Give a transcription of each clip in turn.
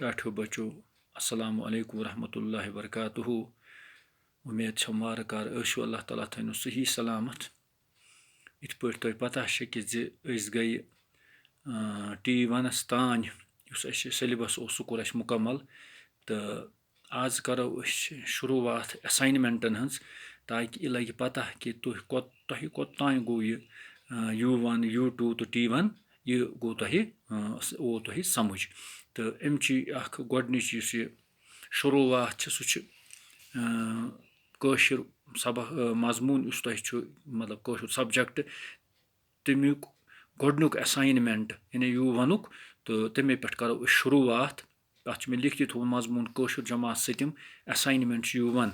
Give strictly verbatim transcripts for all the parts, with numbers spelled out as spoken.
ٹاٹھیو بچو، السلام علیکم ورحمۃ اللہ وبرکاتہ۔ اُمید چھم وارٕ کارٕ ٲسِو، اللہ تعالیٰ تھٲینو صحیح سلامت۔ یِتھ پٲٹھۍ تۄہہِ پتہ چھِ کہِ زِ أسۍ گٔیہِ، آ، ٹی ونس تام، یُس اَسہِ syllabus اوس، سُہ کوٚر اَسہِ مُکمل۔ تہٕ آز کرو أسۍ شروٗعات assignmentن ہٕنٛز، تاکہِ یہِ لگہِ پتہ کہِ تُہۍ کوٚت، تۄہہِ کوٚت تام گوٚو یہِ، آ، U one، U two تہٕ T one، یہِ گوٚو تۄہہِ، آ، س-، اوٚو تۄہہِ سمجھ۔ تہٕ اَمہِ چی اکھ گۄڈٕنِچ یُس یہِ شروٗعات چھِ، سُہ چھِ، آ، کٲشُر سبق، آ، مضموٗن یُس تۄہہِ چھُ، مطلب، کٲشُر subject، تَمیُک گۄڈٕنیُک assignment، یعنی U oneُک، تہٕ تَمے پٮ۪ٹھ کَرو أسۍ شروٗعات۔ اَتھ چھُ مےٚ لیکھتٕے تھوٚومُت مضموٗن کٲشُر جماعت سٔتِم، assignment چھُ U one۔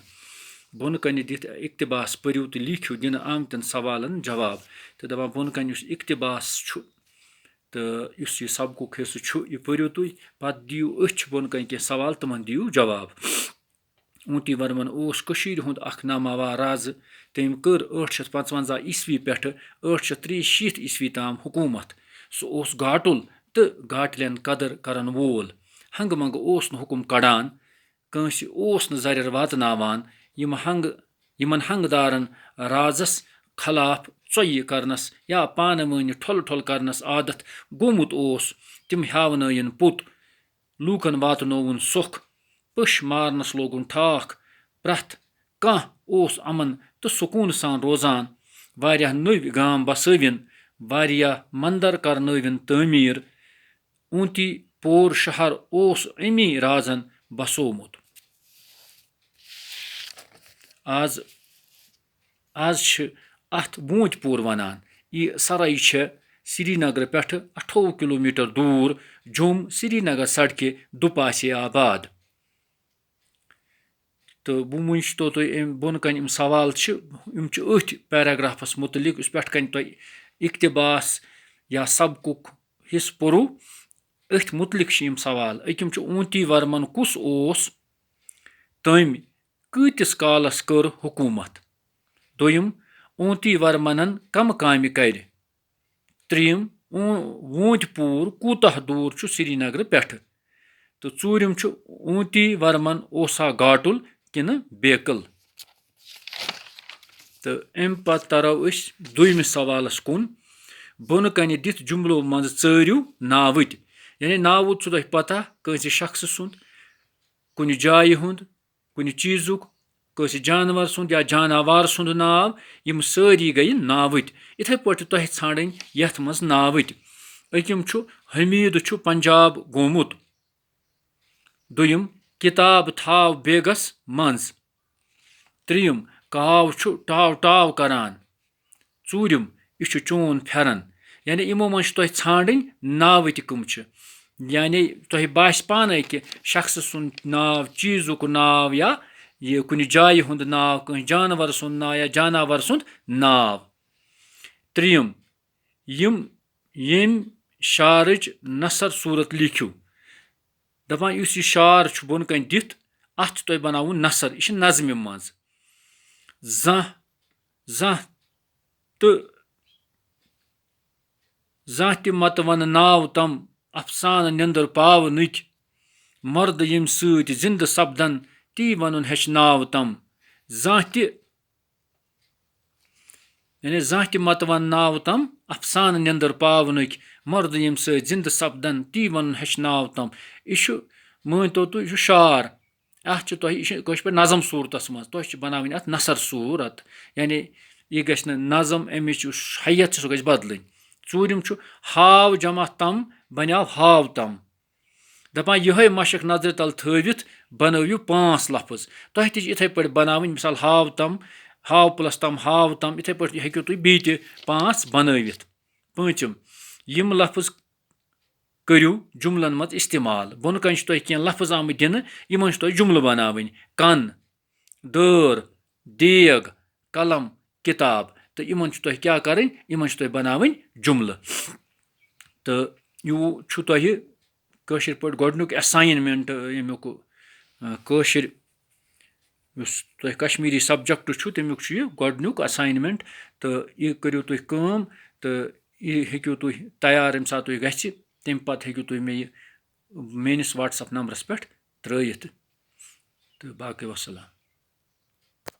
بۄنہٕ کَنہِ دِتھ اقتباس پٔرِو تہٕ لیکھِو دِنہٕ آمتٮ۪ن سوالَن جواب۔ تہٕ دَپان بۄنہٕ کَنہِ یُس اقتباس چھُ تہٕ یُس یہِ سبقُک حصہٕ چھُ، یہِ پٔرِو تُہۍ، پَتہٕ دِیِو أچھ بۄنہٕ کَنہِ کینٛہہ سوال، تِمَن دِیِو جواب۔ اونتی ورمن اوس کٔشیٖرِ ہُنٛد اکھ ناماوار رازٕ۔ تٔمۍ کٔر ٲٹھ شیٚتھ پانٛژوَنٛزاہ عیسوی پٮ۪ٹھٕ ٲٹھ شیٚتھ ترٛیہِ شیٖتھ عیسوی تام حکوٗمت۔ سُہ اوس گاٹُل تہٕ گاٹلٮ۪ن قدر کرن وول۔ ہنگہٕ منگہٕ اوس نہٕ حُکُم کڑان، کٲنٛسہِ اوس نہٕ زرٮ۪ر واتناوان۔ یِم ہنگہٕ، یِمن ہنگہٕ دارن رازس خلاف ژۄیہِ کرنس یا پانہٕ وٲنۍ ٹھۄلہٕ ٹھۄلہٕ کرنس عادت گوٚمُت اوس، تِم ہیاونٲیِن پوٚت۔ لوٗکن واتنووُن سۄکھ، پٔش مارنس لوگُن ٹھاکھ۔ پرٛٮ۪تھ کانٛہہ اوس امن تہٕ سکوٗن سان روزان۔ واریاہ نٔوۍ گام بسٲوِن، واریاہ مندر کرنٲوِن تعمیٖر۔ اونتی پور شہر اوس امی رازن بسومُت۔ آز، آز چھِ اتھ وونتۍ پور ونان۔ یہِ سرٲے چھےٚ سرینگرٕ پٮ۪ٹھٕ اَٹھووُہ کلومیٹر دوٗر جوٚم سرینگر سڑکہِ دُپاسے آباد۔ تہٕ بہٕ وٕنۍ چھُ تو تۄہہِ أمۍ بۄنہٕ کَنہِ یِم سوال چھِ، یِم چھِ أتھۍ paragraphس مُتعلِق، یُس پٮ۪ٹھ کَنہِ تۄہہِ اقتباس یا سبقُک حصہٕ پوٚرُو، أتھۍ مُتعلِق چھِ یِم سوال۔ أکِم چھُ، اونتی ورمن کُس اوس؟ تٔمۍ کۭتِس کالس کٔر حکوٗمت؟ دوٚیِم، اونتی ورمنن کمہٕ کامہِ کرِ؟ ترٛیٚیِم، اون-، وونتۍ پوٗر کوٗتاہ دوٗر چھُ سرینگرٕ پٮ۪ٹھٕ؟ تہٕ ژوٗرِم چھُ، اونتی ورمن اوسا گاٹُل کِنہٕ بیکل؟ تہٕ اَمہِ پتہٕ ترو أسۍ دوٚیمِس سوالس کُن۔ بۄنہٕ کنہِ دِتھ جملو منٛز ژٲرِو ناوٕتۍ۔ یعنی ناوُت چھُ تۄہہِ پتہ کٲنٛسہِ شخصہٕ سُنٛد، کُنہِ جایہِ ہُنٛد، کُنہِ چیٖزُک، کٲنٛسہِ جانور سُنٛد یا جاناوار سُنٛد ناو، یِم سٲری گٔیہِ ناوٕتۍ۔ یِتھے پٲٹھۍ چھِ تۄہہِ ژھانٛڈٕنۍ یَتھ منٛز ناوٕتۍ۔ أکِم چھُ، حمیٖد چھُ پنجاب گوٚمُت۔ دوٚیِم، کِتاب تھاو بیگس منٛز۔ ترٛیٚیِم، کاو چھُ ٹاو ٹاو کران۔ ژوٗرِم، یہِ چھُ چون پھٮ۪رن۔ یعنی یِمو منٛز چھِ تۄہہِ ژھانٛڈٕنۍ ناوٕ تہِ کٕم چھِ۔ یعنی تۄہہِ باسہِ پانَے کہِ شخصہٕ سُنٛد ناو، چیٖزُک ناو یا یہِ کُنہِ جایہِ ہُنٛد ناو، کٲنٛسہِ جانوَر سُنٛد ناو یا جاناوَر سُنٛد ناو۔ ترٛیٚیِم، یِم، ییٚمۍ شعرٕچ نثر صوٗرت لیکھِو۔ دَپان یُس یہِ شعر چھُ بۄنہٕ کَنہِ دِتھ، اَتھ چھُ تۄہہِ بَناوُن نثر، یہِ چھِ نظمہِ منٛز۔ زانٛہہ، زانٛہہ تہٕ زانٛہہ تہِ مَتہٕ وَنہٕ ناو تَم، اَفسانہٕ نیٚنٛدٕر پاونٕکۍ۔ مَردٕ ییٚمہِ سۭتۍ زِنٛدٕ سَپدَن، تی وَنُن ہیٚچھناو تَم۔ زانٛہہ تہِ، یعنی زانٛہہ تہِ مَتہٕ وَنہٕ ناو تَم، اَفسانہٕ نیٚنٛدٕر پاونٕکۍ۔ مَردٕ ییٚمہِ سۭتۍ زِنٛدٕ سَپدَن، تی وَنُن ہیٚچھناو تَم۔ یہِ چھُ مٲنۍ تو تُہۍ، یہِ چھُ شعر۔ اَتھ چھُ تۄہہِ، یہِ چھُ کٲشِر پٲٹھۍ نظم صوٗرتَس منٛز، تۄہہِ چھُ بَناوٕنۍ اَتھ نثر صوٗرت۔ یعنی یہِ گژھِ نہٕ نظم، اَمِچ یُس حیت چھِ، سۄ گژھِ بَدلٕنۍ۔ ژوٗرِم چھُ، ہاو جمع تَم بَنیٛاو ہاو تَم۔ دَپان یِہوٚے مَشٕق نظرِ تَل تھٲوِتھ بَنٲوِو پانٛژھ لفظ۔ تۄہہِ تہِ چھِ یِتھَے پٲٹھۍ بَناوٕنۍ، مِثال ہاو تَم، ہاو plus تَم، ہاو تَم، یِتھَے پٲٹھۍ ہیٚکِو تُہۍ بیٚیہِ تہِ پانٛژھ بَنٲوِتھ۔ پوٗنٛژِم، یِم لفظ کٔرِو جُملن منٛز استعمال۔ بۄنہٕ کنہِ چھِ تۄہہِ کینٛہہ لفظ آمٕتۍ دِنہٕ، یِمن چھِ تۄہہِ جُملہٕ بناوٕنۍ۔ کن، دٲر، دیگ، قلم، کتاب۔ تہٕ یِمن چھِ تۄہہِ کیٛاہ کرٕنۍ؟ یِمن چھِ تۄہہِ بناوٕنۍ جُملہٕ۔ تہٕ یہِ چھُ تۄہہِ کٲشِر پٲٹھۍ گۄڈٕنیُک assignment، ییٚمیُک، آ، کٲشِر یُس تۄہہِ کشمیٖری subject چھُ، تَمیُک چھُ یہِ گۄڈٕنیُک assignment۔ تہٕ یہِ کٔرِو تُہۍ کٲم تہٕ یہِ ہیٚکِو تُہۍ تیار، ییٚمہِ ساتہٕ تُہۍ گژھِ، تَمہِ پَتہٕ ہیٚکِو تُہۍ مےٚ یہِ میٲنِس WhatsApp نمبرَس پٮ۪ٹھ ترٲیِتھ۔ تہٕ باقٕے وسلام۔